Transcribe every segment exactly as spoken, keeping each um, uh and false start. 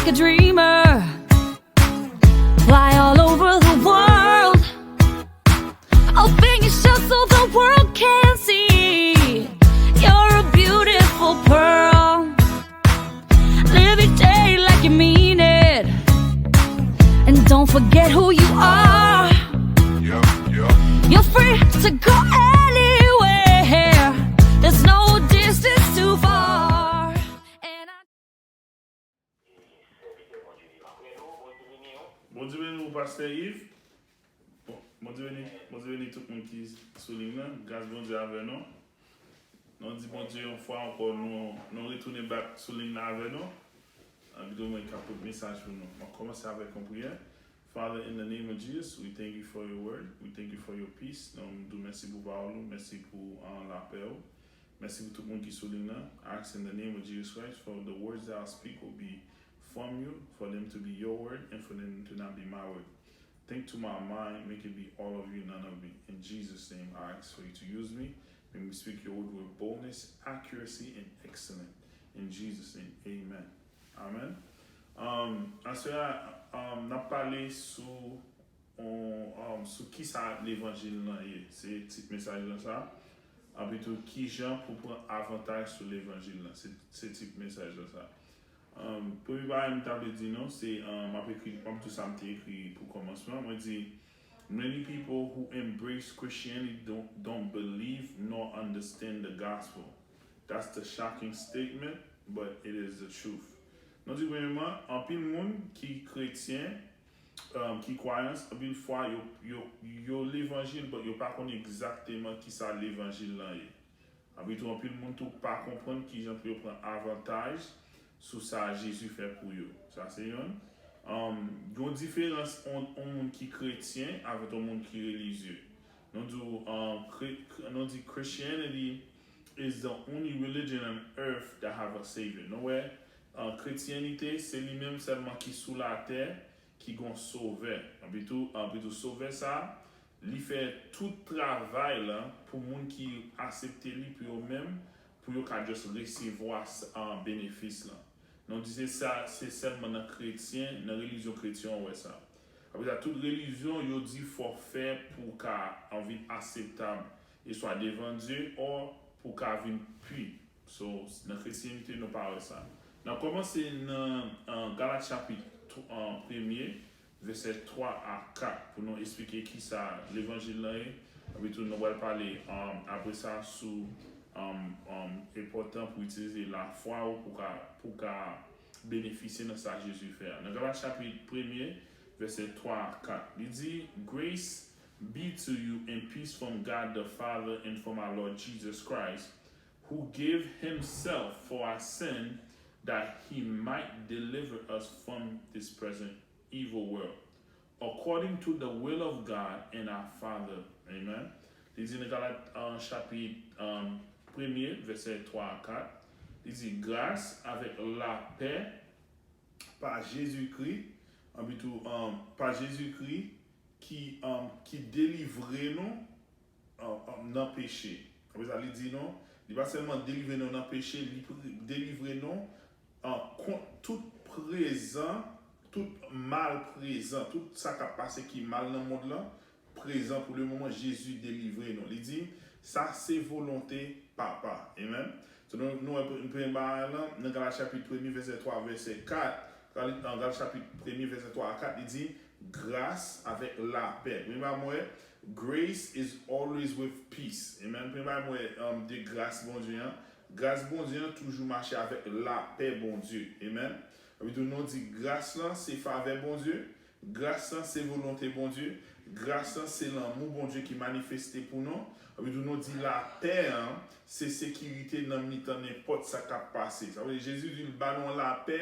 A dreamer. Fly all over the world. Open your shirt so the world can see. You're a beautiful pearl. Live each day like you mean it. And don't forget who you are. You're free to go anywhere. There's no distance too far. And I Bondye beni w, Pastè Yves. Bon, Bondye beni, Bondye beni tout moun ki sou liy nan. Gras Bondye avè nou. Nou di Bondye yon fwa ankò, nou, nou retounen back sou liy nan avè nou. Anpil mwen ka pot mesaj pou nou. Mwen kòmanse avèk yon priyè. Father, in the name of Jesus, we thank you for your word. We thank you for your peace. Nou di w mèsi pou pawòl ou, mèsi pou uh, lapè ou. Mèsi pou tout moun ki sou liy nan. I ask in the name of Jesus Christ for the words that I speak will be from you, for them to be your word, and for them to not be my word. Think to my mind, make it be all of you, none of me. In Jesus' name, I ask for you to use me. Make me speak your word with boldness, accuracy, and excellence. In Jesus' name, amen. Amen. Um, aswè a, um, n ap pale sou on, um, sou kisa levanjil lan ye. Se tit mesaj lan sa. Epi tou, kijan pou pran avantaj sou levanjil lan. Se, se tit mesaj lan sa. Um, premye bagay m ta vle di nou, se, um, m ap ekri, m ap di sa m te ekri pou kòmansman. Mwen di, many people who embrace Christianity don't, don't believe nor understand the gospel. That's the shocking statement, but it is the truth. Nou di premyèman, anpil moun ki kretyen, um, ki kwayans, anpil fwa yo, yo, yo levanjil, but yo pa konn egzakteman kisa levanjil lan ye. Epi tou, anpil moun tou pa konprann kijan pou yo pran avantaj sou sa Jezi fè pou yo. Sa se yonn. Um, yon diferans ant yon moun ki kretyen avèk yon moun ki relijye. Nou di, um, kre, nou di Christianity is the only religion on earth that have a savior. Nou wè, uh, kretyanite se li menm sèlman ki sou latè ki gon sovè. Epi tou, epi tou sovè sa, li fè tout travay la pou moun ki aksepte li pou yo menm, pou yo ka just resevwa uh, benefis lan. Nou di se sa, se sèlman nan kretyen, nan relijyon kretyen ou wè sa. Apre sa, tout relijyon, yo di fò fè pou w ka vin akseptab, e swa devan Dye, o pou w ka vin pi. So, nan kretyanite, nou pa wè sa. N ap kòmanse nan uh, Galat chapit uh, premye, vèsè twa a kat, pou nou eksplike kisa levanjil lan ye. Epi tou, nou pral pale um, apre sa sou um, um, enpòtan pou itilize lafwa ou pou ka, pou ka benefisye nan sa Jezi fè a. Nan Galat chapit premye, vèsè twa a kat, li di, Grace be to you and peace from God the Father and from our Lord Jesus Christ, who gave himself for our sin that he might deliver us from this present evil world, according to the will of God and our Father. Amen. Li di nan Galat uh, chapit um, premye, vèsè twa a kat, li di, gras avèk lapè pa Jezikri, epi tou um, pa Jezikri ki, um, ki delivre nou uh, um, nan peche. Apre sa, li di nou, li pa sèlman delivre nou nan peche, li delivre nou uh, kont tout prezan, tout mal prezan, tout sa k ap pase ki mal nan mond lan, prezan pou le moman, Jezi delivre nou. Li di, sa se volonte Papa. Amen. So, nou, nou wè premye bagay lan, nan Galat chapit premye, vèsè twa, vèsè kat, Galat chapit premye, vèsè twa a kat, li di, gras avèk lapè. Premye bagay mwen wè, grace is always with peace. Amen. Premye bagay mwen wè um, de gras Bondye an. Gras Bondye an toujou mache avèk lapè Bondye. Amen. Epi tou nou di gras lan se favè Bondye. Gras lan se volonte Bondye. Gras lan se lanmou Bondye ki manifeste pou nou. Epi tou nou di lapè an se sekirite nan mitan nenpòt sa k ap pase. Sa vle di Jezi di l ba nou lapè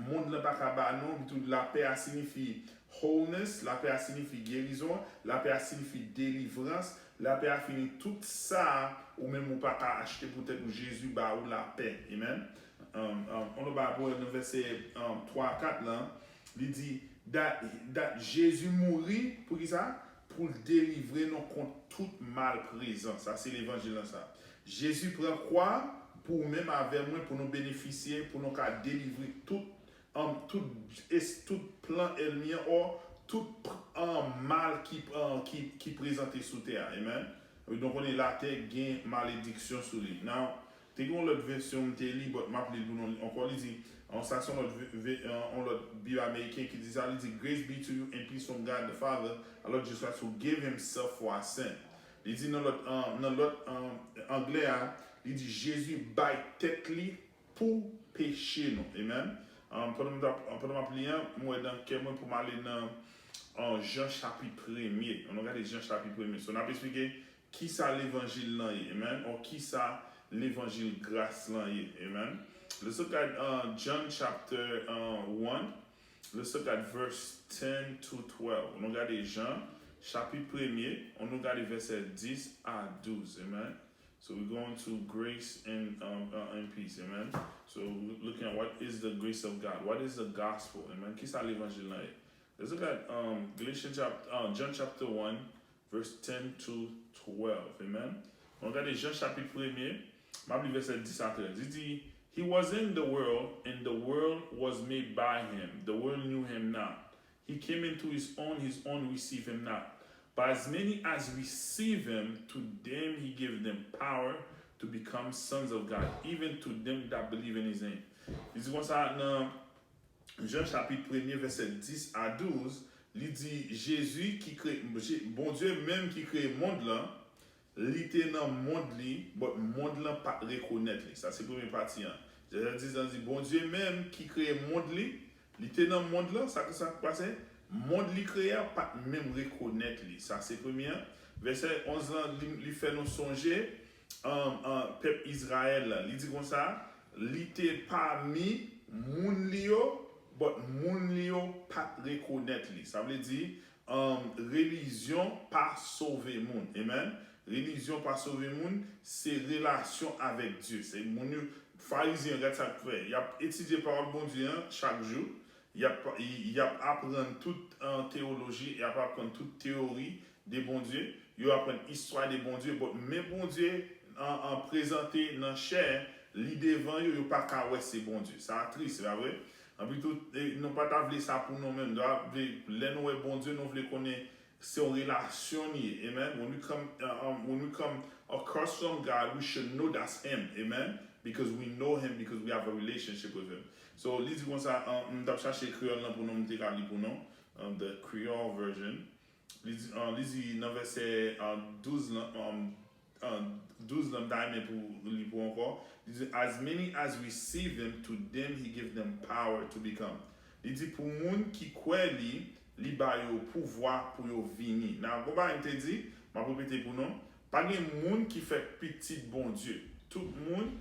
mond lan pa ka ba nou. Epi tou lapè a siyifi wholeness, lapè a siyifi gerizon, lapè a siyifi delivrans, lapè a siyifi tout sa ou menm ou pa ka achte pou tèt ou, Jezi ba ou lapè. Amen. Um, um, on nou ba pou nan vèsè um, twa a kat lan, li di, that, that Jezi mouri, pou ki sa? Pou l delivre nou kont tout mal prezan. Sa se levanjil lan sa. Jezi pran kwa pou ou menm avè mwen, pou nou benefisye, pou nou ka delivre tout um, tout, es, tout plan ènmi an, ò, tout um, mal ki, um, ki, ki prezante sou tè a. Amen. Donk, konnen latè gen malediksyon sou li. Now, te gen yon lòt vèsyon m te li, but m ap li l pou nou ankò. Li di, an, sa se yon lòt, ve- ve- an, yon lòt Bib ameriken ki di sa, li di, "Grace be to you and peace from God the Father, our Lord Jesus Christ, who gave himself for our sin." Li di nan lòt, um, nan lòt um, anglè a, li di, Jezi bay tèt li pou peche nou. Amen. Um, pandan m t ap, pandan m ap li an, m wè nan kè mwen pou m ale nan um, Jan chapit premye. Ann nou gade Jan chapit premye. So, n ap eksplike kisa levanjil lan ye. Amen. Ou kisa levanjil gras lan ye. Amen. Let's look at uh, John chapter uh, one. Let's look at verse ten to twelve. Nou gade Jan chapit premye. Ann nou gade vèsè dis a douz. Amen. So we're going to grace and, um, uh, and peace. Amen. So looking at what is the grace of God? What is the gospel? Amen. Kisa levanjil lan ye? Let's look at um, Galatians chapter, uh, John chapter one, verse ten to twelve. Amen. Ann gade Jan chapit premye, m ap li vèsè dis a trèz. Li di, "He was in the world, and the world was made by him. The world knew him not. He came into his own, his own received him not. But as many as receive him, to them he gave them power to become sons of God, even to them that believe in his name." Li di konsa nan Jan chapit premye, vèsè dis a douz, li di, Jezi ki kreye, Bondye menm ki kreye mond lan, li te nan mond li, but mond lan pa t rekonèt li. Sa se premye pati an. Vèsè dis lan di, Bondye menm ki kreye mond li, li te nan mond lan, sa, sa k pase? Mond li kreye a pa t menm rekonèt li. Sa se premye an. Vèsè onz lan, li, li fè nou sonje, um, uh, pèp Izrayèl la. Li di konsa, li te pami moun li yo, but moun li yo pa t rekonèt li. Sa vle di, um, relijyon pa sove moun. Amen. Relijyon pa sove moun, se relasyon avèk Dye. Se moun yo, Farizyen, gad sa k fè. Y ap etidye pawòl Bondye an chak jou. Y ap, y, y ap aprann tout uh, teyoloji, y ap aprann tout teyori de Bondye, yo aprann istwa de Bondye, but men Bondye an, an prezante nan chè, li devan yo, yo pa ka wè se Bondye. Sa tris, se pa vre? Anpi tou, e, nou pa ta vle sa pou nou menm. Nou ta vle, lè nou wè Bondye, nou vle konnen se yon relasyon li ye. Amen. When we come, uh, um, when we come across from God, we should know that's him. Amen. Because we know him, because we have a relationship with him. So, li di konsa, um, m t ap chache kreyòl lan pou nou, m te ka li pou nou, um, the Creole version. Li di, uh, li di nan vèsè uh, douz lan, um, uh, douz lan, m ta renmen pou li pou ankò. Li di, "As many as receive him, to them he give them power to become." Li di, "Pou moun ki kwè li, li ba yo pouvwa pou yo vini." Now, gon bagay m te di, m ap repete pou nou. Pa gen moun ki fèt pitit Bondye. Tout moun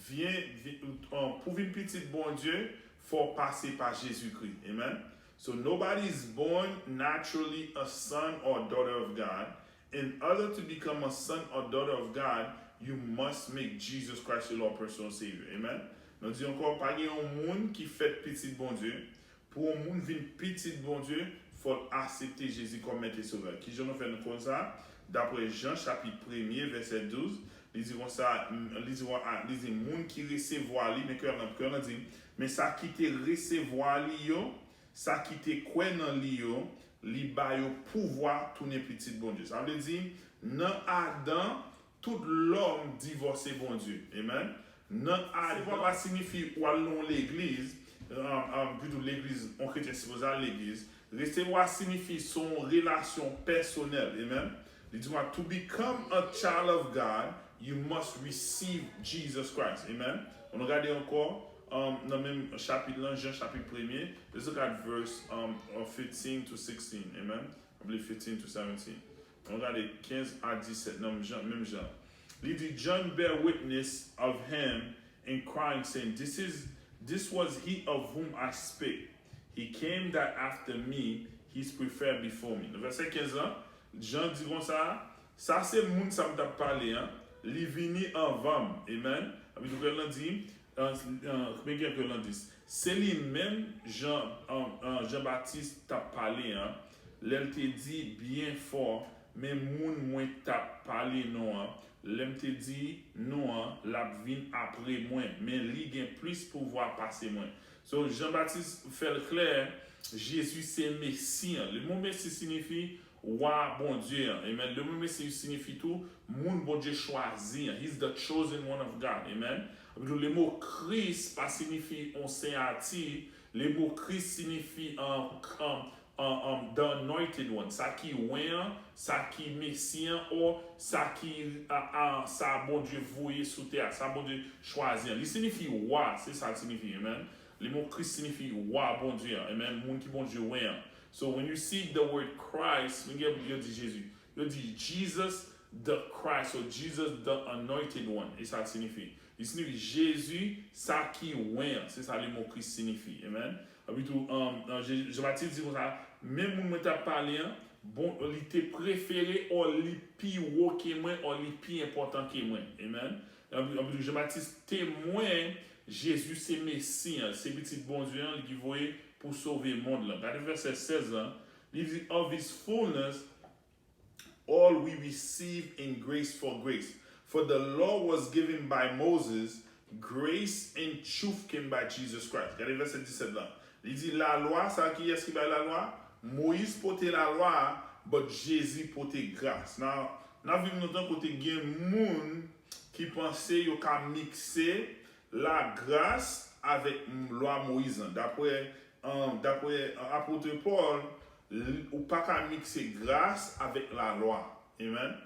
vyen, vyen, uh, pou vin pitit Bondye, fò w pase pa Jezikri. Amen. So nobody is born naturally a son or daughter of God. In order to become a son or daughter of God, you must make Jesus Christ your Lord personal Savior. Amen. Nou di ankò, pa gen yon moun ki fèt pitit Bondye. Pou yon moun vin pitit Bondye, fò l aksepte Jezi kòm Mèt e Sovè. Kijan nou fè nou konn sa? Daprè Jan chapit premye, vèsè douz, li di konsa, li di, li di moun ki resevwa li, men kè nan kè nan di, men sa ki te resevwa li yo, sa ki te kwè nan li yo, li ba yo pouvwa tounen pitit Bondye. Sa vle di, nan Adan, tout lòm divòse Bondye. Amen. Nan Adan, resevwa pa siyifi w al nan yon legliz, um, um, pito legliz, yon kretyen sipoze al legliz. Resevwa siyifi se yon relasyon pèsonèl. Amen. Li di, "To become a child of God, you must receive Jesus Christ." Amen. Ann nou gade ankò, um, nan menm chapit lan, Jan chapit premye, let's look at verse um, fifteen to sixteen. Amen. I believe fifteen to seventeen. Ann gade kenz a disèt nan menm jan, menm jan. Li di, "John bear witness of him and crying, saying, 'This is, this was he of whom I spake. He came that after me, he's preferred before me.'" Nan vèsè kenz lan, Jan di konsa, "Sa se moun sa m t ap pale an, li vini anvan m." Amen. Epi tou kè lan di, An, an, men gen ke landis. Se li menm Jan, an, an, Jan Batis t ap pale an, lè l te di byen fò, "Men moun mwen t ap pale nou an, lè m te di nou an, l ap vin apre mwen, men li gen plis pouvwa pase mwen." So, Jan Batis fè l klè, Jezi se Mesi an. Lemo Mesi siyifi wa Bondye an. Amen. Lemo Mesi siyifi tou moun Bondye chwazi an. He's the chosen one of God. Amen. Epi tou, lemo Kris pa siyifi on seyati. Lemo Kris siyifi an, an, an, the anointed one. Sa ki wen an, sa ki Mesi an, o sa ki a, a, sa Bondye voye sou tè a, sa Bondye chwazi an. Li siyifi wa, se sa l siyifi. Amen. Lemo Kris siyifi wa Bondye an. Amen. Moun ki Bondye wen an. So when you see the word Christ, when yo di Jezi, yo di Jesus the Christ or Jesus the anointed one. E sa l siyifi. Li siyifi Jezi, sa ki wen an. Se sa lemo Kris siyifi. Amen. Epi tou, um, uh, Jan Batis di konsa, men moun mwen t ap pale an, bon, li te prefere, o li pi wo ke mwen, o li pi enpòtan ke mwen. Amen. Epi tou, Jan Batis temwen Jezi se Mesi an, se Pitit Bondye an, li ki voye pou sove mond lan. Gade vèsè sèz lan. Li di, of his fullness, all we receive in grace for grace. For the law was given by Moses, grace and truth came by Jesus Christ. Gade vèsè disèt lan. Li di, lalwa, sa kiyès ki bay lalwa? Moyiz pote lalwa, but Jezi pote gras. Now, n ap viv nan tan kote gen moun ki panse yo ka mikse lagras avèk lwa Moyiz lan. Dapre, um, dapre, uh, apot Pòl, ou pa ka mikse gras avèk lalwa. Amen.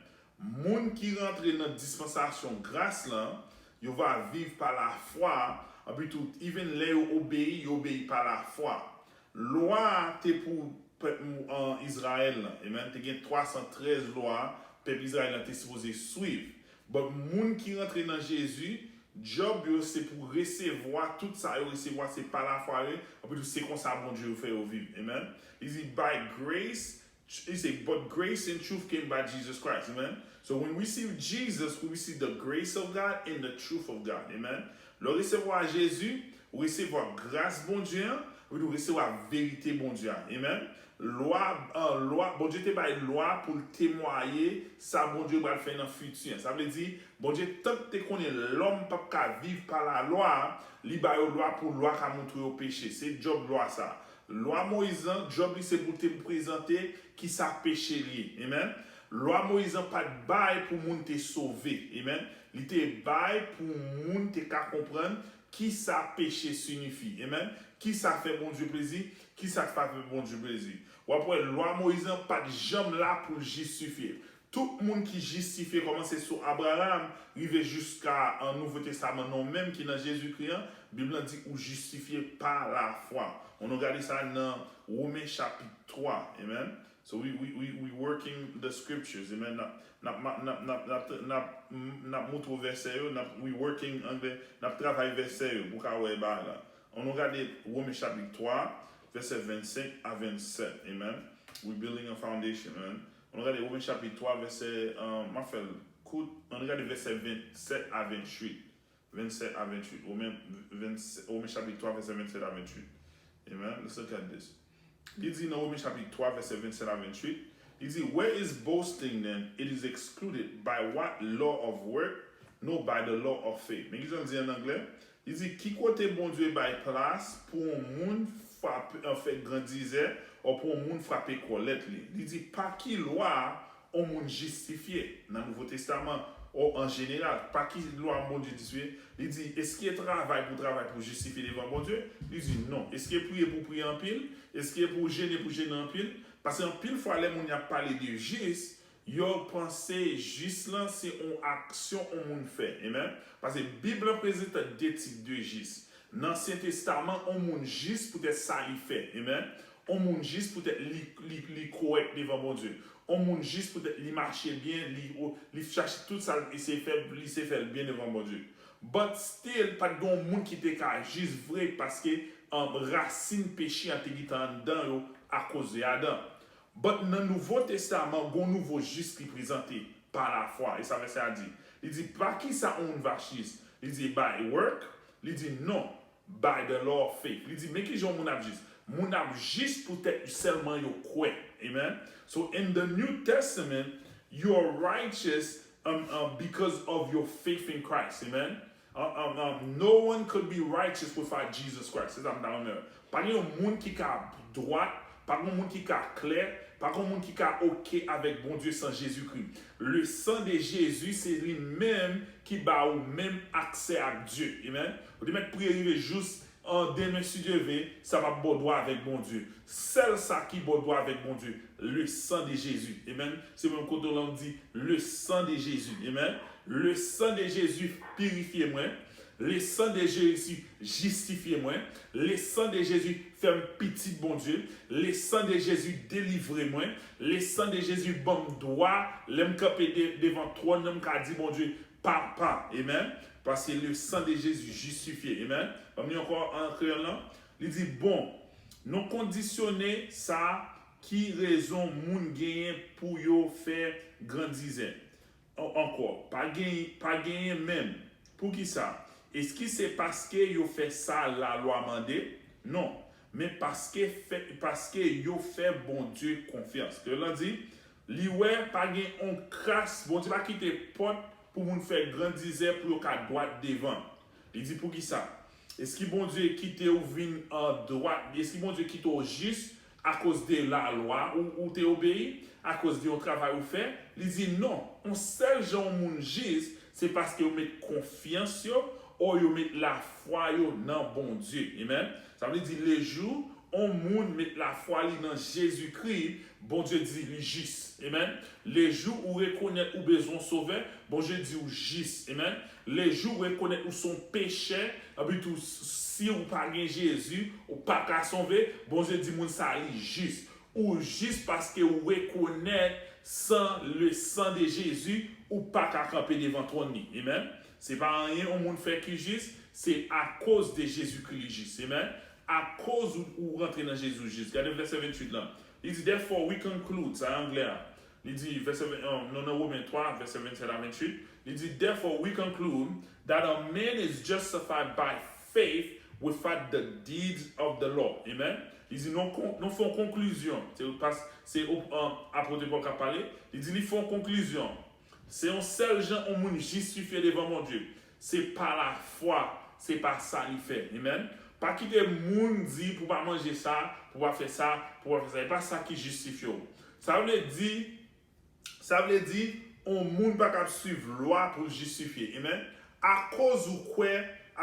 Moun ki rantre nan dispansasyon gras lan, yo va viv pa lafwa, epi tou, even lè yo obeyi, yo obeyi pa lafwa. Lwa te pou pèp Izrayèl lan. Amen. Te gen twa san trèz lwa pèp Izrayèl lan te sipoze swiv. But moun ki rantre nan Jezi, djòb yo se pou resevwa tout sa yo resevwa, se pa lafwa yo, epi tou se konsa Bondye fè yo viv. Amen. Li di, by grace, he say, but grace and truth came by Jesus Christ. Amen. So when we see Jesus, we see the grace of God and the truth of God. Amen. Lè w resevwa Jezi, ou resevwa gras Bondye an, epi tou resevwa verite Bondye a. Amen. Lwa, uh, lwa, Bondye te bay lwa pou l temwaye sa Bondye pral fè nan fiti an. Sa vle di, Bondye tank te konnen lòm p ap ka viv pa lalwa, li ba yo lwa pou lwa ka montre yo peche. Se djòb lwa sa. Lwa Moyiz lan, djòb li se pou te prezante ki sa peche li ye. Amen. Lwa Moyiz lan pa t bay pou moun te sove. Amen. Li te bay pou moun te ka konprann ki sa peche siyifi. Amen. Ki sa fè Bondye plezi, ki sa k pa fè Bondye plezi. W ap wè lwa Moyiz lan pa t janm la pou l jistifye. Tout moun ki jistifye, kòmanse sou Abraram, rive jiska an Nouvo Testaman, nou menm ki nan Jezikri an, Bib lan di ou jistifye pa lafwa. Ann nou gade sa nan Women chapit twa. Amen. So we, we, we, we working the scriptures. Amen. N ap, n ap, n ap, n ap, n ap, n ap, n ap montre w vèsè yo, n ap, we working on the, n ap travay vèsè yo pou w ka wè bagay la. Ann nou gade Women chapit twa, vèsè vennsenk a vennsèt. Amen. We building a foundation, amen. Ann nou gade Women chapit twa, vèsè, um, m ap fè l kout. Ann nou gade vèsè vennsèt a venntuit. Vennsèt a venntuit. Women, vennsèt, Women chapit twa, vèsè vennsèt a venntuit. Amen. Let's look at this. Li di nan Women chapit twa, vèsè vennsèt a venntuit, li di, where is boasting then? It is excluded. By what law of work? No, by the law of faith. Men ki jan l di an anglè? Li di, ki kote Bondye bay plas pou yon moun frape, an fè grandizè, ou pou yon moun frape kòlèt li? Li di, pa ki lwa yon moun jistifye nan Nouvo Testaman, ou an jeneral, pa ki lwa Bondye jistifye? Li di, èske travay pou travay pou jistifye devan Bondye? Li di, non. Èske priye pou priye anpil? Èske pou jene pou jene anpil? Paske anpil fwa, lè moun y ap pale de jis, yo panse jis lan se yon aksyon yon moun fè. Amen. Paske Bib lan prezante de tip de jis. Nan Ansyen Testaman, yon moun jis poutèt sa li fè. Amen. Yon moun jis poutèt li, li, li kòrèk devan Bondye. Yon moun jis poutèt li mache byen, li, li chache tout sa l eseye fè, li eseye fè l byen devan Bondye. But still, pa t gen yon moun ki te ka jis vre paske, um, rasin peche a te gentan anndan yo akoz de Adan. But nan Nouvo Testaman, gon nouvo jis ki prezante pa lafwa. E sa vèsè a di. Li di, pa ki sa yon moun va jis? Li di, by work? Li di, non. By the law of faith. Li di, men ki jan moun ap jis? Moun ap jis poutèt sèlman yo kwè. Amen. So in the New Testament, you are righteous, um, um, because of your faith in Christ. Amen. Um, um, um, no one could be righteous without Jesus Christ. Se sa m ta renmen. Pa gen yon moun ki ka dwat, pa gen yon moun ki ka klè, pa gen yon moun ki ka oke avèk Bondye san Jezikri. Le sang de Jésus, se li menm ki ba ou menm aksè ak Dye. Amen. Ou te mèt priye rive jous an demen, si Dye ve, sa p ap ba w dwa avèk Bondye. Sèl sa ki ba w dwa avèk Bondye, le sang de Jésus. Amen. Se menm kote w la, m di, le sang de Jésus. Amen. Le sang de Jésus pirifye mwen. Le sang de Jésus jistifye mwen. Le sang de Jésus fè m pitit Bondye. Le sang de Jésus delivre mwen. Le sang de Jésus ban m dwa, lè m kanpe de, devan twòn nan, m ka di Bondye, Papa. Amen. Paske le sang de Jésus jistifye. Amen. Ban m li ankò an kreyòl lan. Li di, bon, non kondisyone sa ki rezon moun genyen pou yo fè grandizè. An-, ankò, pa gen, pa genyen menm. Poukisa? Èske se paske yo fè sa lalwa mande? Non. Men paske fè, paske yo fè Bondye konfyans. Ke l di, li wè pa gen on kras, Bondye pa kite pòt pou moun fè grandizè pou yo ka dwat devan. Li di, poukisa? Èske Bondye kite w vin an dwat? Èske Bondye kite w jis akoz de lalwa ou, ou te obeyi? Akoz de yon travay ou fè? Li di non. On sèl jan yon moun jis, se paske yo met konfyans yo, o yo met lafwa yo nan Bondye. Amen. Sa vle di, lejou on moun met lafwa li nan Jezikri, Bondye di li jis. Amen. Lejou ou rekonèt ou bezwen sovè, Bondye di ou jis. Amen. Lejou ou rekonèt ou se yon pechè, epi tou, si ou pa gen Jezi, ou pa ka sove, Bondye di moun sa li jis. Ou jis paske ou rekonèt san le sang de Jésus, ou pa ka kanpe devan twòn li. Amen. Se pa anyen yon moun fè ki jis, se akoz de Jezikri li jis. Amen. Akoz ou, ou rantre nan Jezi jis. Gade vèsè venntuit lan. Li di, therefore we conclude, sa anglè a. Li di, vèsè ven, um, non, nan Women twa, vèsè vennsèt a venntuit, li di, therefore we conclude that a man is justified by faith without the deeds of the law. Amen. Li di, nou, kon-, nou fè yon konklizyon. Se pas, se, um, apot Pòl k ap pale. Li di, li fè yon konklizyon. Se yon sèl jan yon moun jistifye devan Bondye. Se pa lafwa, se pa sa li fè. Amen. Pa kite moun di pou pa manje sa, pou pa fè sa, pou pa fè sa. E pa sa ki jistifye w. Sa vle di, sa vle di, yon moun pa kab swiv lwa pou l jistifye. Amen. Akoz ou kwè,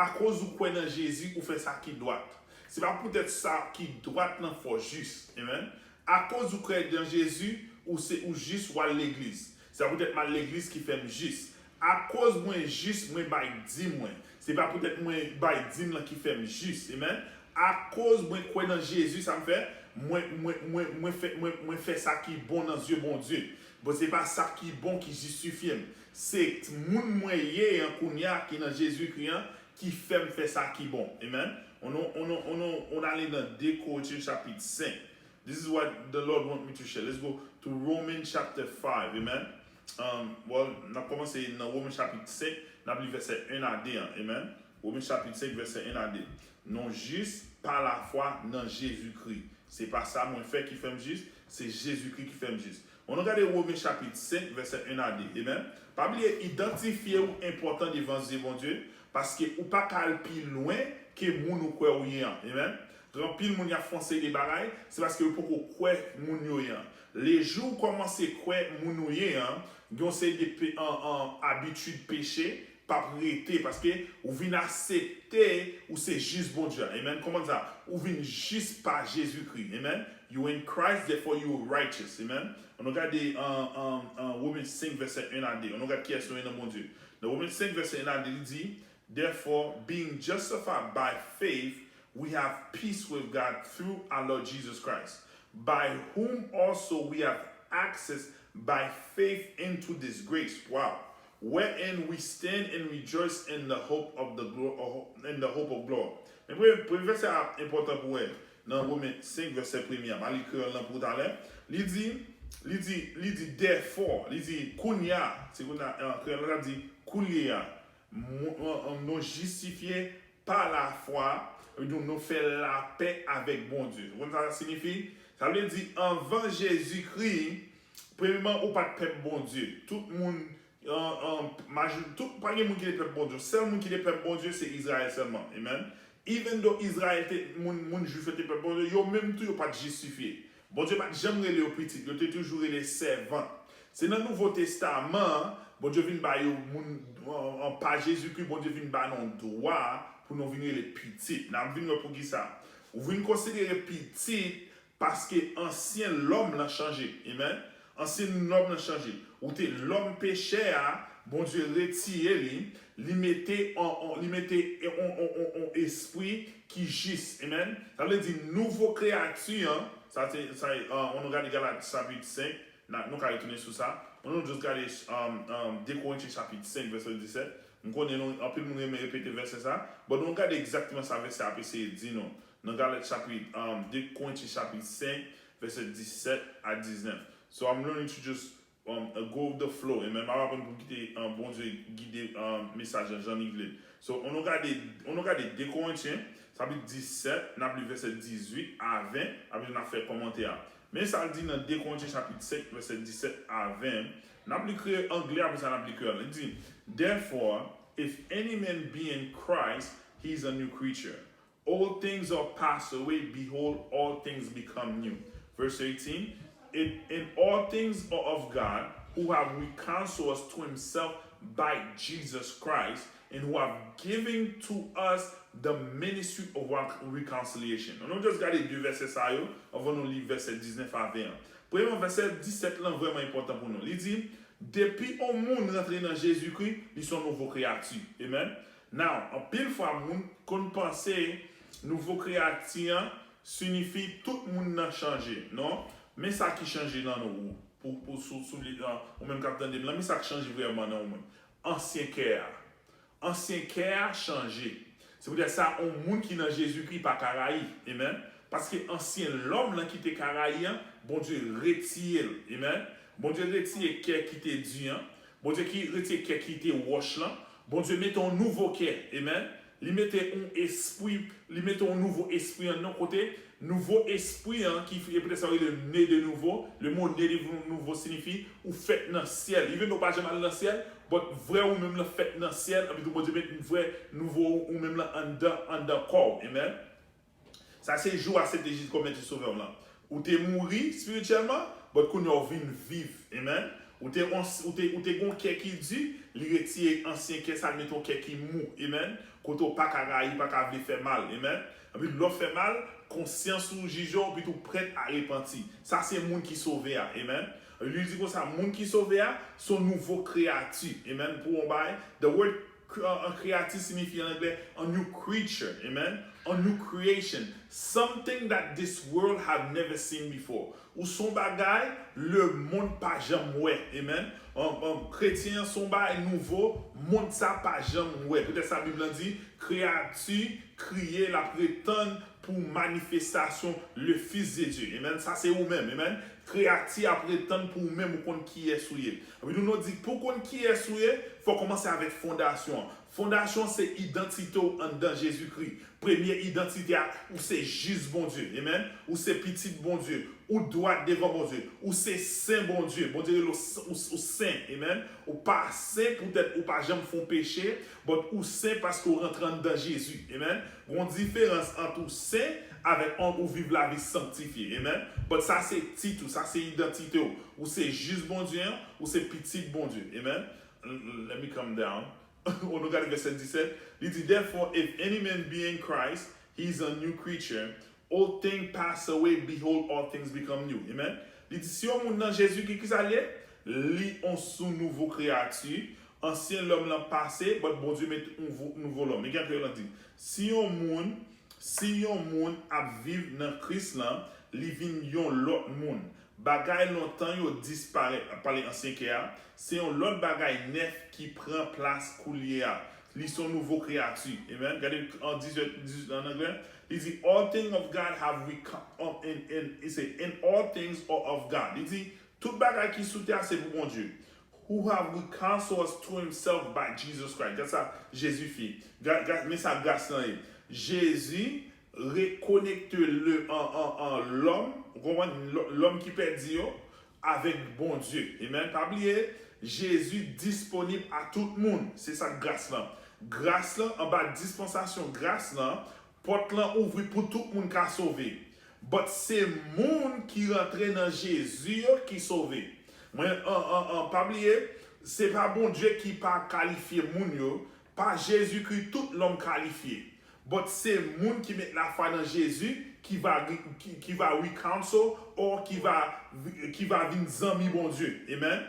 akoz ou kwè nan Jezi, ou fè sa ki dwat. Se pa poutèt sa ki dwat nan fè w jis. Amen. Akoz ou kwè nan Jezi, ou se, ou jis, w al legliz. Se pa poutèt m al legliz ki fè m jis. Akoz mwen jis, mwen bay dim mwen. Se pa poutèt mwen bay dim lan ki fè m jis. Amen. Akoz mwen kwè nan Jezi, sa m fè, mwen, mwen, mwen, mwen fè, mwen, mwen fè sa ki bon nan zye Bondye. Bon, se pa sa ki bon ki jistifye m. Se moun mwen ye an kounye a ki nan Jezikri an ki fè m fè sa ki bon. Amen. On, on, on, on, on ale nan de Korinthyen chapit senk. This is what the Lord want me to share. Let's go to Romans chapter five. Amen. Um, well, n ap kòmanse nan Women chapit senk, n ap li vèsè en a de an. Amen. Women chapit senk, vèsè en a de. Non jis pa lafwa nan Jezikri. Se pa sa mwen fè ki fè m jis, se Jezikri ki fè m jis. An nou gade Women chapit senk, vèsè en a de. Amen. Pa bliye, idantifye w enpòtan devan zye Bondye, paske ou pa ka al pi lwen ke moun ou kwè ou ye an. Amen. Gen anpil moun y ap fè yon seri de bagay, se paske yo poko kwè moun yo ye an. Lejou ou kòmanse kwè moun ou ye an, gen yon seri de pe-, an, an, abitid peche p ap rete, paske ou vin aksepte ou se jis Bondye a. Amen. Kòman sa? Ou vin jis pa Jezikri. Amen. You in Christ, therefore you are righteous. Amen. An nou gade an, an, an Women senk, vèsè en a de. An nou gade kiyès nou ye nan Bondye. Nan Women senk, vèsè en a de, li di, therefore, being justified by faith, we have peace with God through our Lord Jesus Christ, by whom also we have access by faith into this grace. Wow. Wherein we stand and rejoice in the hope of the glo-, in the hope of glory. Men premye, premye vèsè a enpòtan pou wè nan Women senk, vèsè premye a. M a li kreyòl lan pou talè. Li di, li di, li di, therefore, li di, kounye a, se kounye a, an kreyòl lan, sa di, kounye a, nou, nou, nou jistifye pa lafwa, epi nou, nou fè lapè avèk Bondye. Ou konn sa sa siyifi? Sa vle di, anvan Jezikri, premyeman, ou pa t pèp Bondye. Tout moun, an, an, m Tout, pa gen moun ki te pèp Bondye. Sèl moun ki te pèp Bondye, se Izrayèl sèlman. Amen. Even though Izrayèl te, moun, moun Jwif yo te pèp Bondye, yo menm tou yo pa t jistifye. Bondye pa t janm rele yo pitit, yo te toujou rele sèvant. Se nan Nouvo Testaman an, Bondye vin ba yo moun, an, an, pa Jezikri, Bondye vin ba nou dwa pou nou vin rele pitit. N ap vin wè poukisa. Ou vin konsidere pitit paske ansyen lòm lan chanje. Amen. Ansyen lòm lan chanje. Ou te lòm pechè a, Bondye retire li, li mete on, on, li mete on, on, on, on espri ki jis. Amen. Sa vle di nouvo kreyati an, sa se, sa, uh, nou gade Galat chapit senk, na, nou ka retounen sou sa. Nou just gade um, um, de Korentyen chapit senk, vèsè disèt. M konnen nou, anpil moun renmen repete vèsè sa, but nou gade egzakteman sa vèsè a ap eseye di nou. Nan Galat chapit um, de Korentyen chapit senk, vèsè disèt a diznèf. So I'm learning to just um, go with the flow. Amen. M ap aprann pou m kite um, Bondye gide um, mesaj lan jan li vle. So, an nou gade, an nou gade de Korentyen, chapit disèt, n ap li vèsè dizuit a ven, apre n ap fè kòmantè a. Men sa l di nan de Korentyen chapit senk, vèsè disèt a ven, n ap li kreyòl anglè, apre sa n ap li kreyòl. Li di, Therefore, if any man be in Christ, he is a new creature. Old things are passed away, behold, all things become new. Verse eighteen, it, and all things are of God, who have reconciled us to himself by Jesus Christ, and who have given to us the ministry of reconciliation. An nou just gade de vèsè sa yo, anvan nou li vèsè diznèf a ven an. Premyèman, vèsè disèt lan vrèman enpòtan pou nou. Li di, depi on moun rantre nan Jezikri, li se on nouvo kreyati. Amen. Now, anpil fwa moun konn panse nouvo kreyati an siyifi tout moun nan chanje. Non, men sa ki chanje nan ou. Pou, pou sou, sou li, ou menm k ap tande m lan, men sa k chanje vrèman nan ou menm. Ansyen kè a. Ansyen kè a chanje. Se poutèt sa, yon moun ki nan Jezikri pa ka rayi. Amen. Paske ansyen lòm lan ki te ka rayi an, Bondye retire l. Amen. Bondye retire kè ki te di an. Bondye ki retire kè ki te wòch lan. Bondye mete yon nouvo kè. Amen. Li mete yon espri, li mete yon nouvo espri an nan kote, nouvo espri an ki, e poutèt sa yo rele né de nouveau. Le mot né de nouveau siyifi ou fèt nan syèl. Even though ou pa janm al nan syèl, but vrè ou menm lan fèt nan syèl, anpi tou Bondye met vrè nouvo ou menm lan anndan, anndan kò w. Amen. Sa se jou w aksepte Jezi kòm Mèt e Sovè w lan. Ou te mouri espirityèlman, but kounye a w vin viv. Amen. Ou te, ou te, ou te gon kè ki di, li retire ansyen kè sa, li mete yon kè ki mou. Amen. Kote w pa ka rayi, pa ka vle fè mal. Amen. Epi lè w fè mal, konsyans ou jije w, epi tou prèt a repanti. Sa se moun ki sove a. Amen. Li di konsa, moun ki sove a, se yon nouvo kreyati. Amen. Pou yon bagay, the word an kreyati siyifi an anglè a new creature, amen, a new creation, something that this world have never seen before. Ou se yon bagay lemonn pa janm wè, amen. Kretyen an se yon bagay nouvo, mond sa pa janm wè. Poutèt sa Bib lan di, kreyati kriye, l ap ret tann pou manifestasyon le Fils de Dieu. Amen. Sa se ou menm. Amen. Kreyati ap ret tann pou ou menm ou konn kiyès ou ye. Epi nou, nou di, pou konn kiyès ou ye, fò w kòmanse avèk fondasyon an. Fondasyon an se idantite w anndan Jezikri. Premye idantite a, ou se jis Bondye. Amen. Ou se pitit Bondye. Ou dwat devan Bondye. Ou se sen Bondye. Bondye rele w s-, ou, ou sen. Amen. Ou pa sen poutèt ou pa janm fè yon peche, but ou sen paske w rantre anndan Jezi. Amen. Gon diferans ant ou sen avèk an ou viv lavi sanktifye. Amen. But sa se tit ou, sa se idantite w. Ou se jis Bondye an, ou se pitit Bondye. Amen. L-, l-, let me calm down. Ou nou gade vèsè disèt, li di, Therefore, if any man be in Christ, he is a new creature. Old things pass away, behold, all things become new. Amen. Li di, si yon moun nan Jezi, ki, ki sa l ye? Li on sou nouvo kreyati. Ansyen lòm lan pase, but Bondye met nouvo, nouvo lòm. Men kisa kreyòl lan di. Si yon moun, si yon moun ap viv nan Kris lan, li vin yon lòt moun. Bagay lontan yo disparèt, ap pale ansyen kè a, se yon lòt bagay nèf ki pran plas koulye a. Li se yon nouvo kreyati. Amen. Gade an dizuit, dizuit an anglè. Li di, All things of God have become, um, and, and, it say, and all things are of God. Li di, tout bagay ki sou tè a se pou Bondye. Who have reconciled us to himself by Jesus Christ. Gad sa Jezi fè. Gad, gad, men sa gras lan ye. Jezi rekonekte le, an, an, an lòm, ou konprann, lò-, lòm ki pèdi yo, avèk Bondye. Amen. Pa bliye, Jezi disponib a tout moun. Se sa k gras lan. Gras lan, anba dispansasyon gras lan, pòt lan ouvri pou tout moun ka sove. But se moun ki rantre nan Jezi yo ki sove. Mwen, an, an, an, pa bliye, se pa Bondye ki pa kalifye moun yo, pa Jezikri tout lòm kalifye. But se moun ki met lafwa nan Jezi ki va, ki, ki va reconcile or ki va, ki va vin zanmi Bondye. Amen.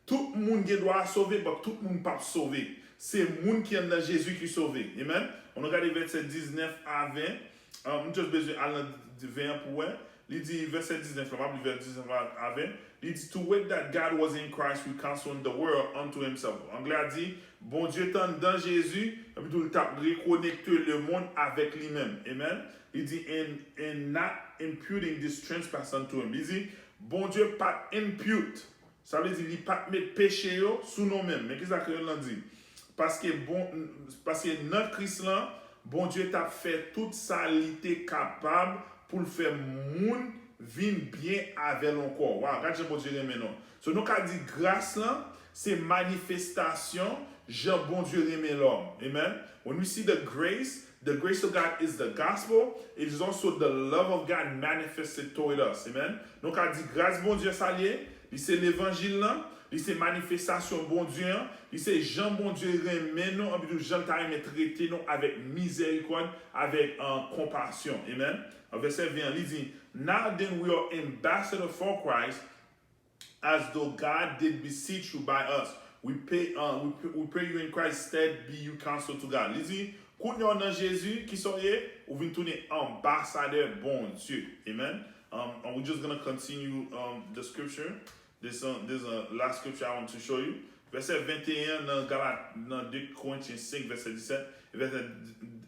Tout moun gen dwa a sove, but tout moun p ap sove. Se moun ki anndan Jezi ki sove. Amen. Ann nou gade vèsè diznèf a ven. Um, m just bezwen al nan ven an pou wè. Li di, vèsè diznèf la, m ap li vèsè diznèf a ven. Li di, "To wit that God was in Christ reconciling the world unto himself." Anglè a di, Bondye t anndan Jezi, epi tou l t ap rekonekte lemonn avèk li menm. Amen. Li di, "And, and not imputing this trespass unto him." Li di, Bondye pa t impute. Sa vle di li pa t met peche yo sou nou menm. Men kisa kreyòl lan di? Paske, bon, paske nan Kris lan, Bondye t ap fè tout sa li te kapab pou l fè moun vin byen avè l ankò. Waw, gad jan Bondye renmen nou. So, nou ka di gras lan, se manifestasyon jan Bondye renmen lòm. Amen. When we see the grace, the grace of God is the gospel. It is also the love of God manifested toward us. Amen. Nou ka di gras Bondye sa l ye, li se levanjil lan, li se manifestasyon Bondye an, li se jan Bondye renmen nou, anpi tou jan l ta renmen trete nou avèk mizèrikòd, avèk, uh, konpasyon. Amen. Nan vèsè ven an, li di, "Now then we are ambassador for Christ, as though God did beseech you by us. We pay, uh, we, pay- we pray you in Christ's stead, be you counsel to God." Li di, kounye a nan Jezi, ki sa w ye? Ou vin tounen anbasadè Bondye. Amen. Um, and we're just gonna continue, um, the scripture. This, uh, this, uh, last scripture I want to show you. Vèsè venteyen nan Galat, nan de Korentyen senk, vèsè disèt, e vèsè,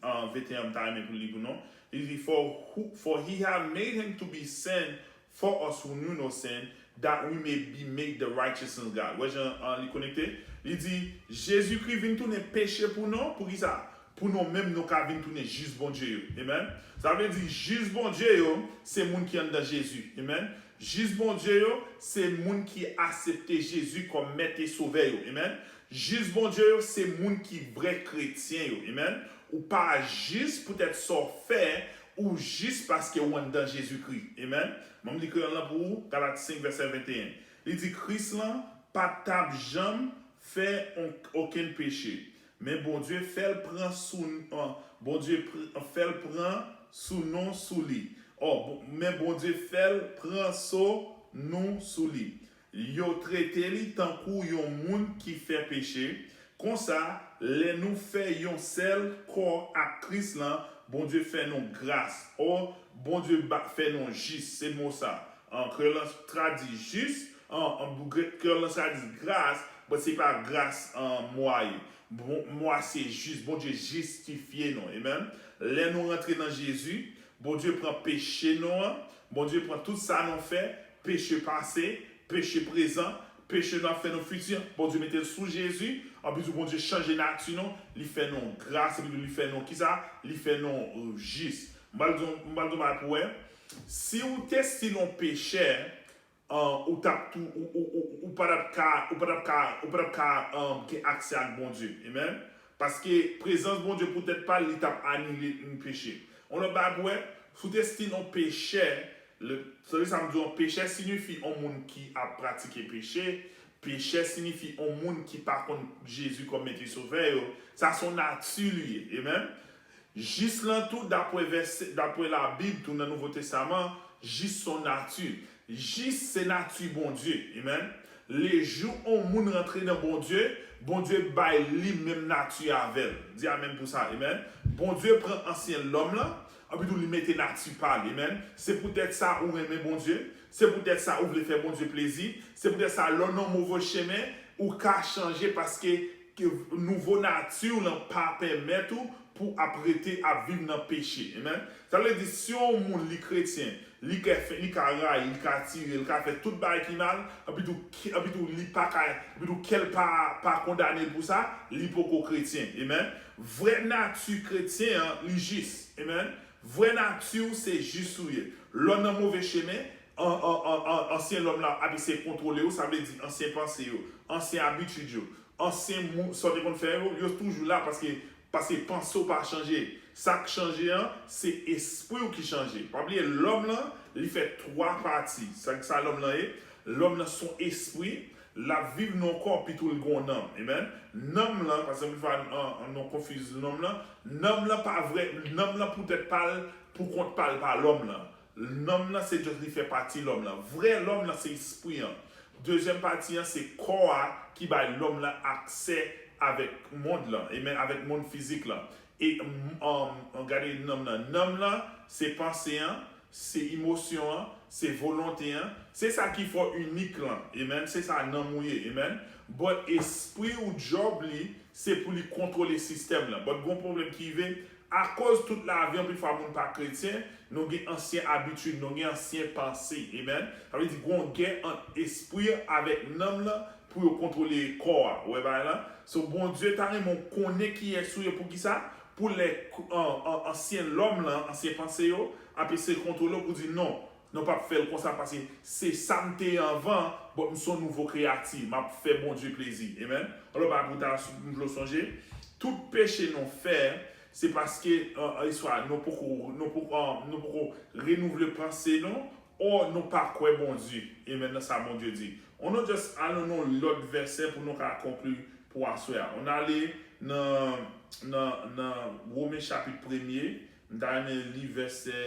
uh, venteyen an, m ta renmen pou li pou nou. Li di, "For who, for he have made him to be sin for us who knew no sin, that we may be made the righteousness of God." Wè jan, uh, li konekte? Li di, Jezikri vin tounen peche pou nou, pou ki sa? Pou nou menm, nou ka vin tounen jis Bondye yo. Amen. Sa vle di, jis Bondye yo, se moun ki anndan Jezi. Amen. Jis Bondye yo, se moun ki aksepte Jezi kòm mèt e sovè yo. Amen. Jis Bondye yo, se moun ki vrè kretyen yo. Amen. Ou pa jis poutèt sa w fè, ou jis paske w anndan Jezikri. Amen. Ban m li kreyòl lan pou ou, Galat senk, vèsè venteyen. Li di, Kris lan pa t ap janm fè on- okenn peche. Men Bondye fè l pran sou, uh, Bondye pr- fè l pran sou nou sou li. Ò, bon, men Bondye fè l pran sou nou sou li. Yo trete li tankou yon moun ki fè peche. Konsa, lè nou fè yon sèl kò ak Kris lan, Bondye fè nou gras. Ò, Bondye ba- fè nou jis. Se mo sa. An kreyòl lan tradi jis, an, an kreyòl lan tradi gras, but se pa gras an mo a ye. Bon, mo a se jis, Bondye jistifye nou. Amen. Lè nou rantre nan Jezi, Bondye pran peche nou an, Bondye pran tout sa nou fè, peche pase, peche prezan, peche nou ap fè nan fiti, Bondye mete l sou Jezi, anpi tou Bondye chanje nati nou, li fè nou gras, epi tou li fè nou kisa? Li fè nou, euh, jis. M pral di w, m pral di w bagay pou wè. Si w te still on pechè, uh, ou t ap tou, ou, ou, ou, ou pa t ap ka, ou pa t ap ka, ou pa t ap ka, um, gen aksè ak Bondye. Amen. Paske prezans Bondye poutèt pa l, li t ap anile yon peche. On lòt bagay pou wè, si w te still on pechè, le, sa vle sa m di w, on pechè siyifi on moun ki ap pratike peche, pechè siyifi on moun ki pa konn Jezi kòm mèt e sovè yo, sa se yon nati li ye. Amen. Jis lan tou, dapre vèsè, dapre Labib tou nan Nouvo Testaman, jis se yon nati. Jis se nati Bondye. Amen. Lejou on moun rantre nan Bondye, Bondye bay li menm nati avè l. Di amen pou sa. Amen. Bondye pran ansyen lòm lan, anpi tou li mete nati pa l. Amen. Se poutèt sa ou renmen Bondye. Se poutèt sa ou vle fè Bondye plezi. Se poutèt sa lè w nan move chemen, ou ka chanje paske ke nouvo nati w lan pa pèmèt ou pou ap rete ap viv nan peche. Amen. Sa vle di, si yon moun li kretyen, li ka fè, li ka rayi, li ka tire, li ka fè tout bagay ki mal, anpi tou, ki- anpi tou li pa ka, anpi tou kè l pa, pa kondane l pou sa, li poko kretyen. Amen. Vrè nati kretyen an, li jis. Amen. Vrè nati w se jis ou ye. Lè w nan move chemen, an, an, an, an, ansyen lòm la ap eseye kontwole w, sa vle di ansyen panse yo, ansyen abitid yo, ansyen mou, sa w te konn fè yo, yo toujou la paske, paske panse w pa chanje. Sa k chanje an, se espri w ki chanje. Pa bliye, lòm lan, li fè twa pati. Sa, sa lòm lan ye? Lòm lan se yon espri, l ap viv nan yon kò, pitou l gen yon nanm. Amen. Nanm lan, paske anpil fwa, an, an, nou konfize nanm lan. Nanm lan pa vrè, nanm lan poutèt pa l, pou kont pa l, pa lòm lan. Nanm lan se just li fè pati lòm lan. Vrè lòm lan se espri an. Dezyèm pati an se kò a ki bay lòm lan aksè avèk mond lan, amen, avèk mond fizik lan. E um, um, gade nanm lan. Nanm lan se panse an, se emosyon an, se volonte an, se sa ki fè w inik lan, amen, se sa nanm ou ye, amen. But espri ou, djòb li, se pou li kontwole sistèm lan. But gon pwoblèm ki rive, akoz tout lavi, anpil fwa moun pa kretyen, nou gen ansyen abitid, nou gen ansyen panse, amen. Sa vle di gon gè ant espri avèk nanm lan pou yo kontwole kò a. Ou wè bagay lan? So, Bondye ta renmen w konnen kiyès ou ye, poukisa? Pou lè an, an, ansyen lòm lan, ansyen panse yo, ap eseye kontwole w pou di non, nou p ap fè l konsa paske se sa m te ye anvan, but m se yon nouvo kreyati, m ap fè Bondye plezi. Amen. Alò, bagay pou ta, m vle w sonje, tout peche nou fè, se paske, an, an, swa nou poko, nou poko, an, nou poko renouvle panse nou, o nou pa kwè Bondye. Amen, nan sa Bondye di. On nou just al nan yon lòt vèsè pou nou ka konkli pou aswè a. On ale nan, nan, nan Women chapit premye, m ta renmen li vèsè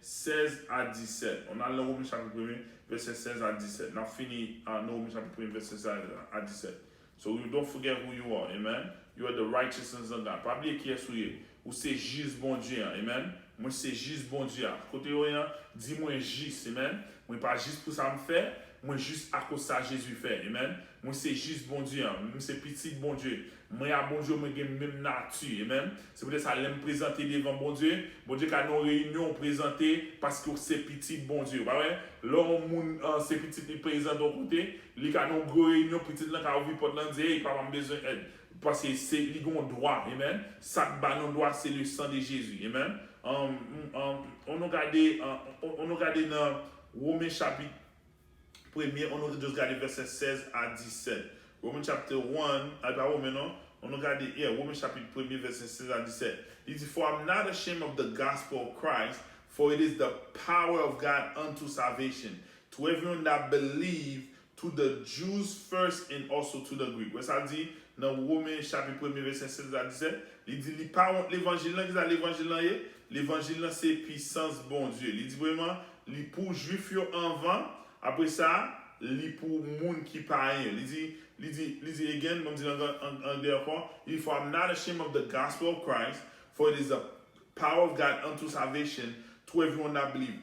sèz a disèt. On al nan Women chapit premye, vèsè sèz a disèt. N ap fini, a, nan Women chapit premye, vèsè sèz a disèt. So you don't forget who you are, amen. You are the righteousness of God. Pa bliye kiyès ou ye. Ou se jis Bondye an, amen. Mwen se jis Bondye a. Kote yo ye an, di mwen jis, amen. Mwen pa jis pou sa m fè, mwen jis akoz sa Jezi fè, amen. Mwen se jis Bondye an, mwen se pitit Bondye. Mwen a Bondye, mwen gen menm nati, amen. Se poutèt sa, lè m prezante devan Bondye, Bondye ka nan yon reyinyon, ou prezante paske ou se pitit Bondye. Ou pa wè? Lè yon moun, an, se pitit li prezante yon kote, li ka nan yon gwo reyinyon, pitit lan ka ouvri pòt lan, di, "Ey, papa, m bezwen èd." Paske se, li gen yon dwa, amen. Sa k ba nou dwa, se le san de Jezi, amen. An, an, an nou gade, an, an nou gade nan Women chapit premye, on nou just gade vèsè sèz a disèt. Women chapter one, ay pa Women non, on nou gade, yeah, Women chapit premye, vèsè sèz a disèt. Li di, "For I'm not ashamed of the gospel of Christ, for it is the power of God unto salvation, to everyone that believe, to the Jews first and also to the Greek." Wè sa l di nan Women chapit premye, vèsè sèz a disèt, li di li pa wont levanjil lan. Kisa levanjil lan ye? Levanjil lan se pisans Bondye. Li di premyèman, li pou Jwif yo anvan, apre sa, li pou moun ki payen yo. Li di, li di, li di again, ban m di l an, an, anglè ankò, li di, "For I'm not ashamed of the gospel of Christ, for it is the power of God unto salvation to everyone that believe,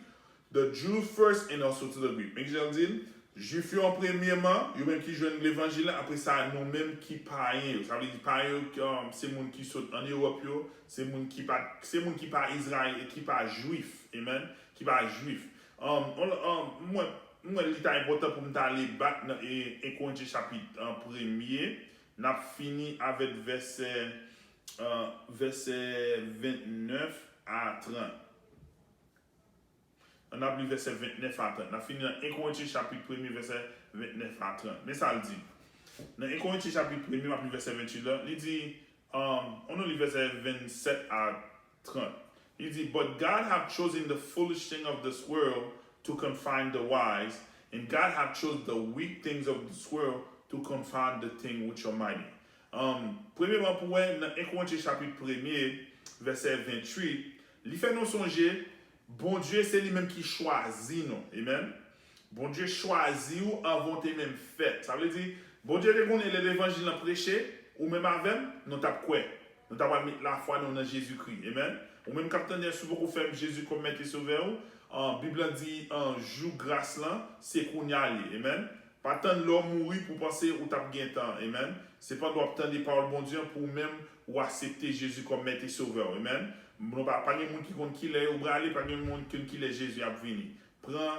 the Jew first and also to the Greek." Men ki jan l di l, Jwif yo an premyèman, yo menm ki jwenn levanjil la, apre sa, nou menm ki payen yo. Sa vle di payen yo, um, se moun ki sot ann Ewòp yo, se moun ki pa, se moun ki pa Izrayèl, ki pa Jwif, amen, ki pa Jwif. Um, on, um, mwen, mwen, li ta enpòtan pou m ta ale back nan, e, en Korentyen chapit, um, premye, n ap fini avèk vèsè, uh, vèsè ventnèf a trant. Ann ap li vèsè ventnèf a trant. N ap fini nan en Korentyen chapit premye, vèsè ventnèf a trant. Men sa l di. Nan en Korentyen chapit premye, m ap li vèsè venntuit la, li di, um, on nou li vèsè vennsèt a trant. Li di, "But God have chosen the foolish thing of this world to confound the wise, and God have chose the weak things of this world to confound the thing which are mighty." Um, premyèman, pou wè, nan en Korentyen chapit premye, vèsè venntuit, li fè nou sonje, Bondye se li menm ki chwazi nou. Amen. Bondye chwazi w anvan w te menm fèt. Sa vle di, Bondye te konnen lè levanjil lan preche, ou menm avè m, nou t ap kwè. Nou ta pral met lafwa nou nan Jezikri. Amen. Ou menm k ap tande, si w poko fè Jezi kòm Mèt e Sovè w, an, Bib la di, an, jou gras lan, se kounye a l ye. Amen. Pa tann lè w mouri pou w panse ou t ap gen tan. Amen. Se pandan w ap tande pawòl Bondye an pou w menm ou aksepte Jezi kòm Mèt e Sovè w. Amen. Nou pa, pa gen moun ki konn kilè yo prale, pa gen moun ki konn kilè Jezi ap vini. Pran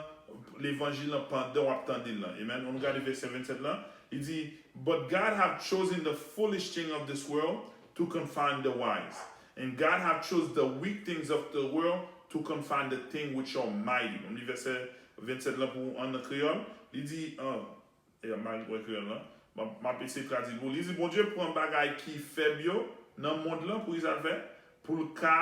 levanjil lan pandan w ap tande l lan. Amen. Ann nou gade vèsè vennsèt lan. Li di, "But God have chosen the foolish thing of this world to confound the wise. And God have chose the weak things of the world to confound the thing which are mighty." Ann li vèsè vennsèt lan pou an nan kreyòl. Li di, an, e, m pa wè kreyòl lan. M ap, m ap eseye tradui pou li. Li di, Bondye pran bagay ki fèb yo nan mond lan pou li sa l fè? Pou l ka,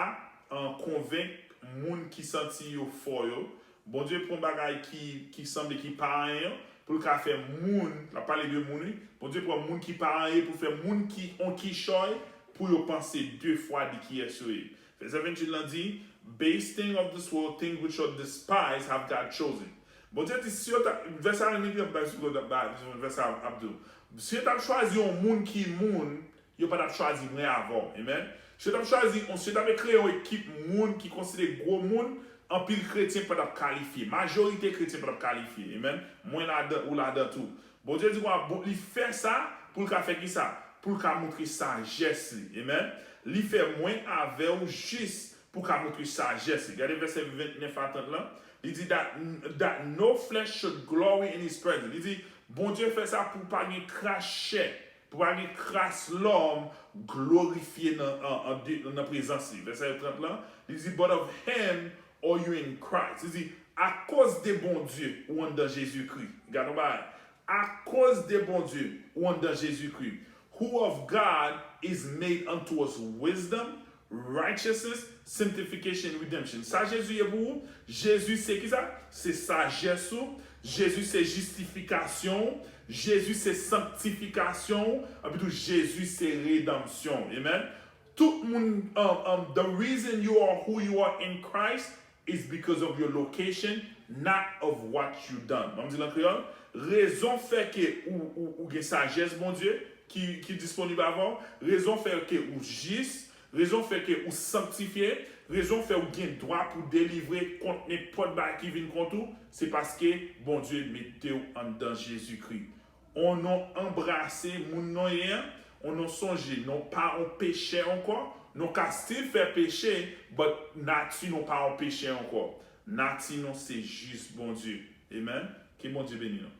an, konvenk moun ki santi yo fò yo. Bondye pran bagay ki, ki sanble ki pa anyen yo, pou l ka fè moun, l ap pale de moun, wi. Bondye pran moun ki pa anyen pou fè moun ki on kichòy pou yo panse de fwa de kiyès yo ye. Vèsè venntuit lan di, Base thing of this world, things which are despised, have God chosen. Bondye di, si yo ta, vèsè a, li bay sou vèsè a, ap di, si yo t ap chwazi yon moun ki moun, yo pa t ap chwazi mwen avè w. Amen. Si yo t ap chwazi, si yo t ap kreye yon ekip moun ki konsidere gwo moun, anpil kretyen pa t ap kalifye. Majorite kretyen pa t ap kalifye. Amen. Mwen ladan, ou ladan tou. Bondye di, bon, li fè sa pou l ka fè ki sa? Pou l ka montre sajès li. Amen. Li fè mwen avè w jis pou ka montre sajès li. Gade vèsè vennèf a trant lan. Li di, that, that no flesh should glory in his presence. Li di, Bondye fè sa pou pa gen kras chè, pou pa gen kras lòm glorifye nan, an, an, de- nan prezans li. Vèsè trant lan, li di, but of him are you in Christ. Li di, akoz de Bondye ou anndan Jezikri. Gade yon bagay. Akoz de Bondye ou anndan Jezikri. Who of God is made unto us wisdom, righteousness, sanctification, redemption. Sa Jezi ye pou ou? Jezi se ki sa? Se sajès ou. Jezi se jistifikasyon ou. Jezi se sanktifikasyon ou. Epi tou, Jezi se redanmsyon ou. Amen. Tout moun, um, um, the reason you are who you are in Christ is because of your location, not of what you done. Ban m di l an kreyòl, rezon fè ke ou, ou, ou gen sajès Bondye ki, ki disponib avè w, rezon fè ke ou jis, rezon fè ke ou sanktifye, rezon fè ou gen dwa pou delivre kont nenpòt bagay ki vin kont ou, se paske Bondye mete w anndan Jezikri. On non anbrase moun non ye an, on non sonje, non pa on pechè ankò, non ka still fè peche, but nati non pa on pechè ankò. Nati non se jis Bondye. Amen. Ke Bondye beni nou.